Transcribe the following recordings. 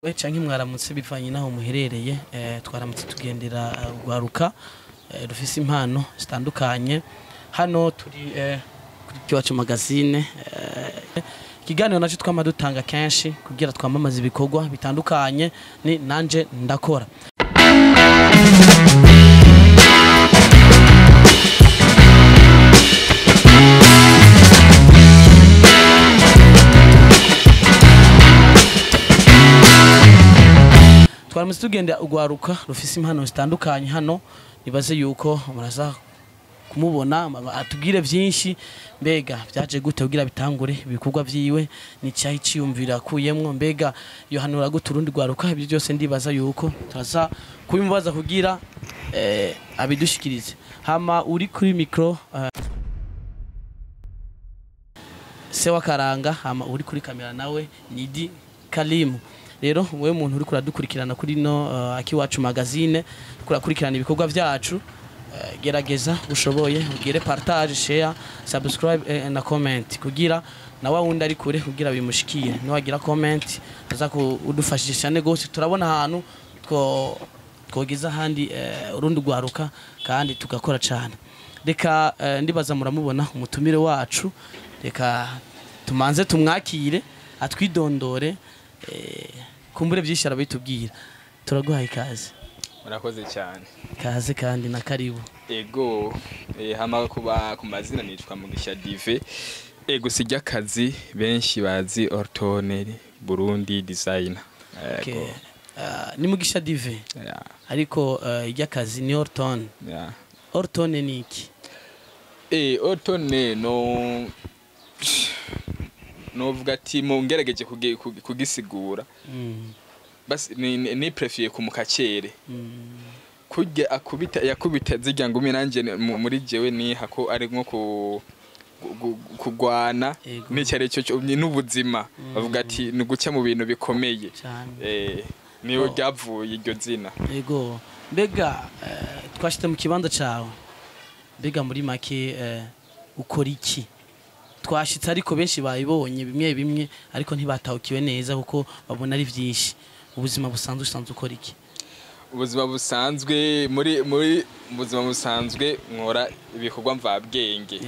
We canke mwaramutse bivanye naho muherereye. Twaramutse tugendera urwaruka rufise impano zitandukanye. Hano turi kuri Kiwacu Magazine, ikiganiro naco twama dutanga kenshi kugira twamamaze ibikorwa bitandukanye ni Nanje Ndakora. Twaramutse tugenda urwaruka rufise impano zitandukanye. Hano nibaze yuko muraza kumubona atubwire byinshi. Mbega byaje gute kugira bitangure ibikorwa vyiwe? Ni cyahi ciyumvira akuyemwo? Mbega yohanura gute urundi rwaruka? Ibyo byose ndibaza yuko turaza kubimubaza kugira abidushikirize. Hama uri kuri micro se wa Karanga, hama uri kuri kamera nawe Nidi Kalimu. Rero wewe muntu uri kuradukurikirana kuri no Akiwacu Magazine, kurakurikirana ibikorwa vyacu, gerageza ushoboye ugire partage, share, subscribe na comment kugira na wa wundi ari kure kugira bimushikiye. Niwagira comment aza kudufashije cyane gose. Turabona ahantu two twogeza ahandi urundi rwaruka kandi tugakora cyane. Reka ndibaza muramubona umutumire wacu, reka tumanze tumwakire atwidondore, kumbure byinshi arabitubwira. Turaguhaye ikaze. Murakoze cyane. Kaze kandi na karibu. Ego, hama kuba ku mazina nitwa Mugisha Dive. Ego, sijya akazi benshi bazi Ortone Burundi Designer. Okay. Ego. Ni Mugisha Dive, ariko iry'akazi ni Orton. Yeah. Orton ni iki? Ortone no novuga ati mu ngerageje kugisigura. Basi ni préféré ku mukakere. Kurya akubita yakubita zirya ngumi, nanje muri jewe niha ko ari nko ku kugwana n'icyo cyo n'ubuzima, bavuga ati ni guca mu bintu bikomeye. Cyane. Niyo Oh. ryavuye iryo zina. Ego, mbega twashyize mu kibanza cawe, mbega muri make ukora iki? Twashitse ariko benshi bayibonye bimwe bimwe, ariko ntibatahukiwe neza kuko babona ari byinshi. Ubuzima busanzwe usanzwe ukora iki? Ubuzima busanzwe, muri mu buzima busanzwe nkora ibikorwa mvabwenge.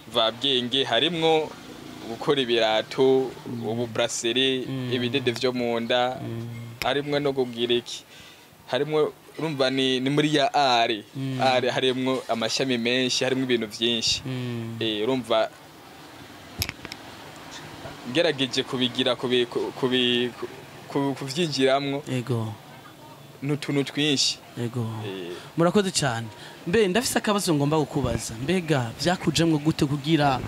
Mvabwenge harimwo gukora ibirato, ububrasserie, ibidede vyo mu nda, harimwo no kugira iki, harimwo urumva ni muri ya art harimwo amashami menshi, harimwo ibintu vyinshi. Urumva ngerageje kubigira kuvyinjiramwo n'utuntu twinshi. Murakoze cyane. Mbe ndafise akabazo ngomba kukubaza. Mbega vyakujemwo gute kugira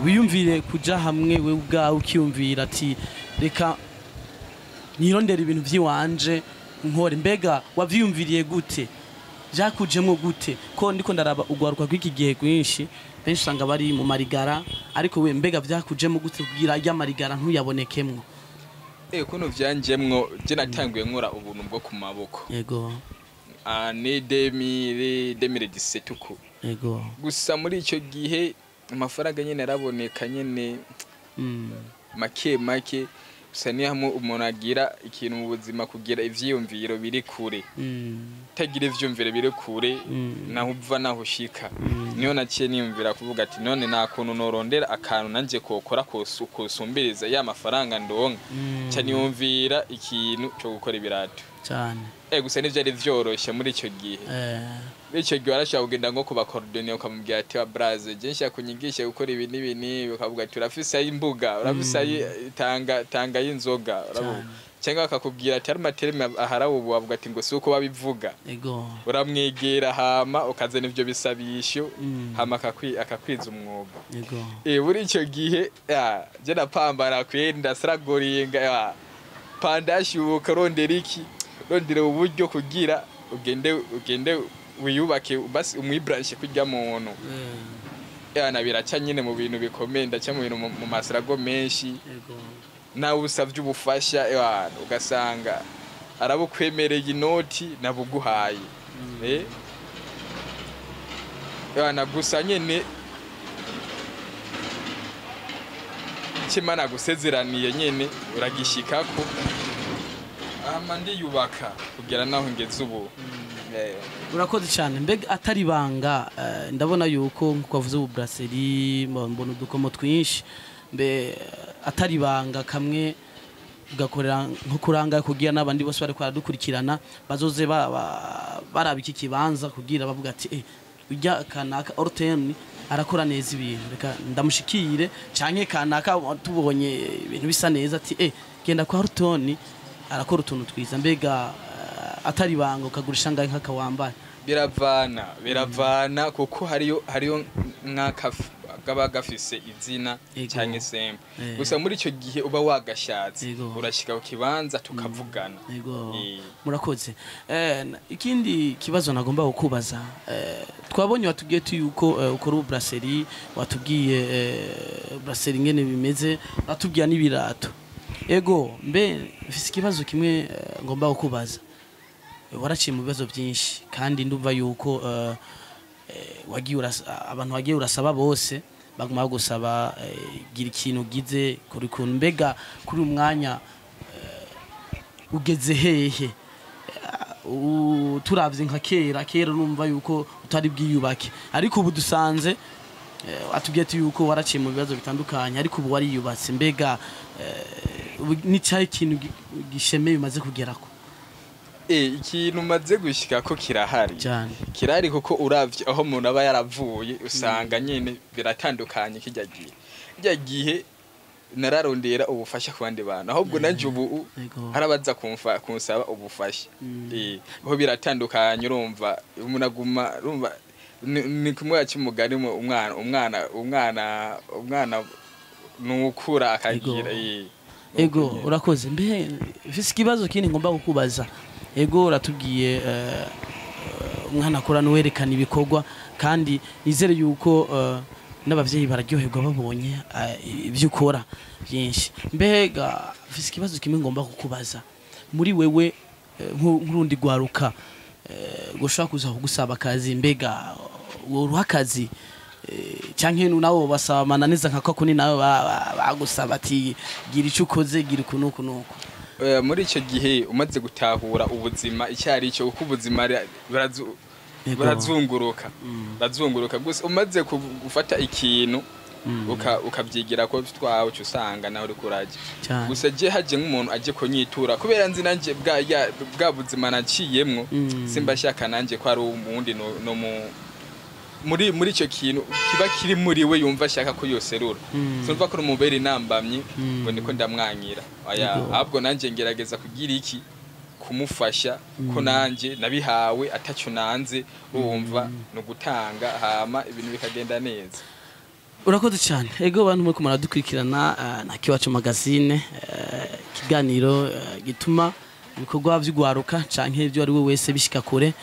wiyumvire kuja hamwe we ubwawe, ukiyumvira ati reka nirondera ibintu vy'iwanje nkore? Mbega wavyiyumviriye gute? Vyakujemwo gute? Ko ndiko ndaraba ugwaruka rw'iki gihe rwinshi, benshi usanga bari mu marigara, ariko we mbega vyakujemwo gute kugira arya marigara ntuyabonekemwo? Kuno vyanjemwo, je natanguye nkora ubuntu bwo ku maboko ni 2017 uko. Gusa muri ico gihe amafaranga nyene araboneka nyene make make. Gusa niyo hamwe umuntu agira ikintu mu buzima, kugira ivyiyumviro biri kure. Utagira ivyiyumviro biri kure, naho uva naho ushika. Niyo naciye niyumvira kuvuga ati none nta kuntu norondera akantu nanje kokora kosumbiriza ya mafaranga ndonka. Nca niyumvira ikintu co gukora ibirato. Gusa ntivyari vyoroshe muri ico gihe. Muri ico gihe warashobora kugenda nko ku ba cordonnier, ukamubwira ati wa braze, je nshaka kunyigisha gukora ibi n'ibi n'ibi, ukavuga ati urafise ay'imbuga, urafise ayi tanga tanga y'inzoga, urabona? Cyangwa bakakubwira ati ari ama termes aharawe ubu, bavuga ati ngo si uko babivuga. Uramwegera hama ukazana ivyo bisabisho, hama akakwiza umwuga. Muri ico gihe je napambana kwenda saragoringa pandashyuka, rondera iki, rondera uburyo kugira ugende wiyubake, basi umwibranche kurya muntu. Na biraca nyine mu bintu bikomeye, ndaca mu bintu mu masirago menshi. Nawe usavye ubufasha, ugasanga arabukwemereye inoti nabuguhaye. Na gusa nyene Icyo Imana yagusezeraniye nyene uragishikako, hama ndiyubaka kugera naho ngeze ubu. Urakoze cyane. Mbega atari ibanga, ndabona yuko nkuko wavuze ubu brasserie, mbona udukomo twinshi. Mbe atari ibanga, kamwe ugakorera nko kuranga kugira n'abandi bose bari kwaradukurikirana bazoze baraba iki kibanza, kugira bavuga ati ujya kanaka Orten arakora neza ibintu, reka ndamushikire, canke kanaka tubonye ibintu bisa neza ati genda kwa Orton arakora utuntu twiza. Mbega atari ibanga, ukagurisha ngahe nk'akawambaye? Biravana kuko hariyo nk'aka kaba gafise izina canke sempe. Gusa muri ico gihe uba wagashatse, urashika ku kibanza tukavugana. Murakoze. Ikindi kibazo nagomba kukubaza, twabonye watubwiye tu yuko ukora ubu brasserie, watubwiye brasserie ingene bimeze, watubwiye n'ibirato. Ego, mbe mfise ikibazo kimwe ngomba kukubaza. Waraciye mu bibazo byinshi, kandi ndumva yuko wagiye abantu wagiye urasaba bose baguma bagusaba gira ikintu ugize kuri kuntu. Mbega kuri uyu mwanya ugeze hehe? Turavye nka kera urumva yuko utari bwiyubake, ariko ubu dusanze atubwiye ati yuko waraciye mu bibazo bitandukanye, ariko ubu wariyubatse. Mbega ubu ni cyahe ikintu gishemeye umaze kugerako? Ikintu maze gushika ko kirahari. Cyane. Kirahari kuko uravye aho umuntu aba yaravuye usanga nyene biratandukanye. Kirya gihe nararondera ubufasha ku bandi bantu, ahubwo nanje ubu harabaza kunsaba ubufasha. Aho biratandukanye, urumva umuntu aguma, urumva ni kumwe cy'umugani umwana nukura akagira. Ego, urakoze. Mbe mfise ikibazo kindi ngomba kukubaza. Ego, uratubwiye umwana akora n'uwerekana ibikorwa, kandi nizere yuko n'abavyeyi bararyoherwa babonye ibyo ukora byinshi. Mbega mfise ikibazo kimwe ngomba kukubaza. Muri wewe nk'urundi rwaruka gushaka kuza kugusaba akazi, mbega woruha akazi, canke nawe basaba amananiza nka kuni nawe bagusaba ati gira ico ukoze, gira uku n'uku n'uku? Muri icyo gihe umaze gutahura ubuzima icyo ari cyo, kuko ubuzima barazunguruka. Gusa umaze gufata ikintu ukabyigira ko twawe, uca usanga nawe uriko urajya. Gusa je haje nk'umuntu aje kunyitura, kubera nzi nanje bwa buzima naciyemwo, simba shaka nanje ko ari umundi no mu muri icyo kintu kiba kiri muri we yumva ashaka ko yoserura. Sinumva ko numubera inambamyi ngo niko ndamwanyira. Oya, ahubwo nanje ngerageza kugira iki kumufasha, ko nanje nabihawe ataco nanze, urumva no gutanga, hama ibintu bikagenda neza. Urakoze cyane. Ego, bantu muri kumara dukurikirana na Kiwacu Magazine, ikiganiro gituma ibikorwa vy'ugwaruka canke ibyo ari we wese bishika kure.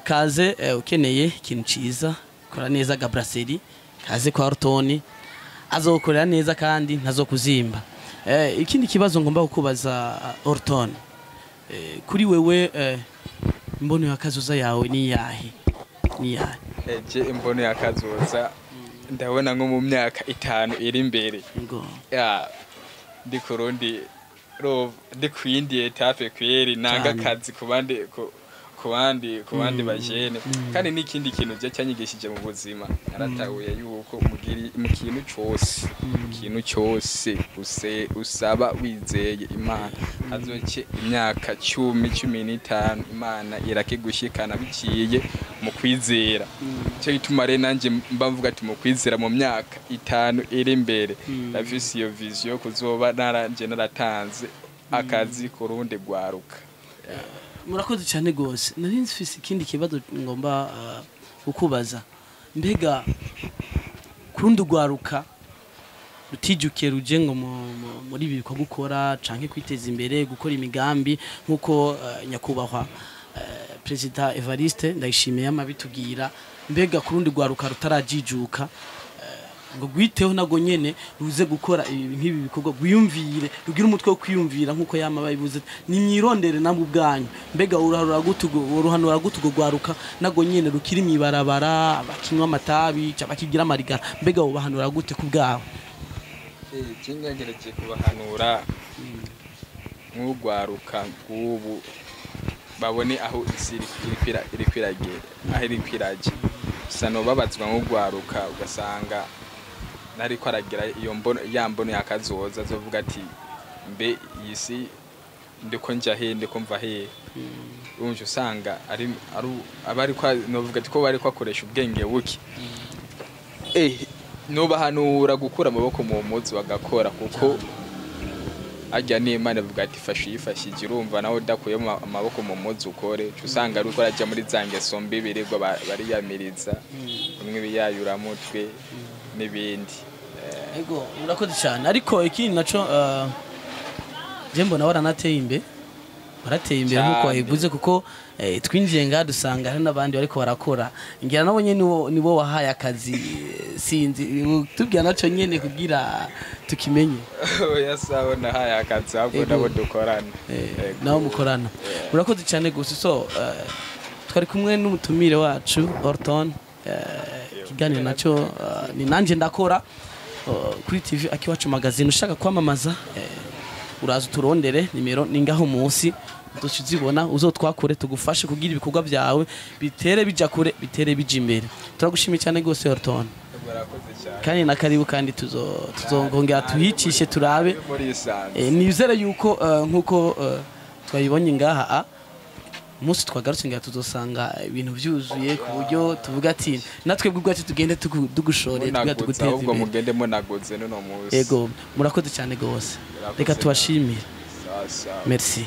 Kaze ukeneye ikintu ciza, kora neza ga brasserie, kaze kwa Ortoni, azokorera neza kandi ntazokuzimba. Ikindi kibazo ngomba kukubaza, Orton, kuri wewe imbono ya kazoza yawe ni yahe? Ni yahe? Je imbono ya kazoza ndabona nko mu myaka 5 iri imbere. Ya ndi kurundi ro ndi kwindi étape kweri, nanga akazi ku bandi bajene. Kandi n'ikindi kintu je cyanyigishije mu buzima, naratahuye yuko mugiri mu kintu cyose use usaba wizeye Imana, azoke imyaka 10, 15, Imana irakigushikana biciye mu kwizera. Cyo gituma rero nanjye mba mvuga ati mu kwizera mu myaka 5 iri imbere ndafise iyo vision kuzoba naranje naratanze akazi ku rundi rwaruka. Murakoze cyane gose. Nari mfise ikindi kibazo ngomba kukubaza. Mbega kurundi rwaruka rutijukiye ruje ngo muri ibi bikorwa ukora canke kwiteza imbere, gukora imigambi nkuko nyakubahwa Perezida Evariste Ndayishimiye yamabitubwira, mbega kurundi rwaruka rutarajijuka ngo gwiteho nago nyene ruze gukora ibi nk'ibi bikorwa, gwiyumvire, rugire umutwe wo kwiyumvira nkuko yama babivuze, nimwirondere namwe ubwanyu, mbega uruhanura gutugo uruhanura gutugo rwaruka nago nyene rukiri mwibarabara, bakinywa amatabi, bakigira amarigara, mbega ubahanura gute ku bwawe? Ngerageje kubahanura nk'urwaruka rw'ubu babone aho isi iri kwiragera, aho iri kwirajya. Gusa nobabazwa nk'urwaruka ugasanga nariko aragira iyo mbono, ya mbono yakazoza azovuga ati mbe iyi si ndiko nja he, ndiko mva he. Urumva usanga ari aba ariko novuga ati ko bariko akoresha ubwenge buke. Nobahanura gukura amaboko mu mpuzu bagakora, kuko ajya n'Imana ivuga ati fasha uyifashije. Urumva nawe udakuyemo amaboko mu mpuzu ukore, uca usanga ariko arajya muri za ngeso mbi birirwa bariyamiriza, bimwe biyayuramutwe n'ibindi. Ego, urakoze cyane. Ariko ikindi naco, je mbona waranateye imbere, warateye imbere nkuko wabivuze, kuko twinjiye ngaha dusanga hari n'abandi bariko barakora, ngira nabo nyene nibo wahaye akazi. Sinzi, tubwira naco nyene kugira tukimenye. Oya, sawa, nahaye akazi ahubwo nabo dukorana. Nabo mukorana. Urakoze cyane gusa. So twari kumwe n'umutumire wacu Orton. Ikiganiro naco ni nanje ndakora kuri TV Akiwacu Magazine. Ushaka kwamamaza, uraza uturondere, nimero ni ngaho munsi uzibona, uzotwakure tugufashe kugira ibikorwa byawe bitere bija kure, bitere bija imbere. Turagushimiye cyane gose, Orton. Murakoze cyane. Kandi na karibu, kandi tuzongera tuhicishe turabe. Muri isanze. Nizere yuko nkuko twabibonye ngaha, umunsi twagarutse ngaha tuzosanga ibintu byuzuye, ku buryo tuvuga ati natwe ubwacu tugende tugushore tuvuga Munaguze tuguteze ahubwo imbere. Mugende munaguze n'uno munsi. Ego, murakoze cyane gose. Murakoze Reka nawe. tubashimire. Sawa sawa. Merci.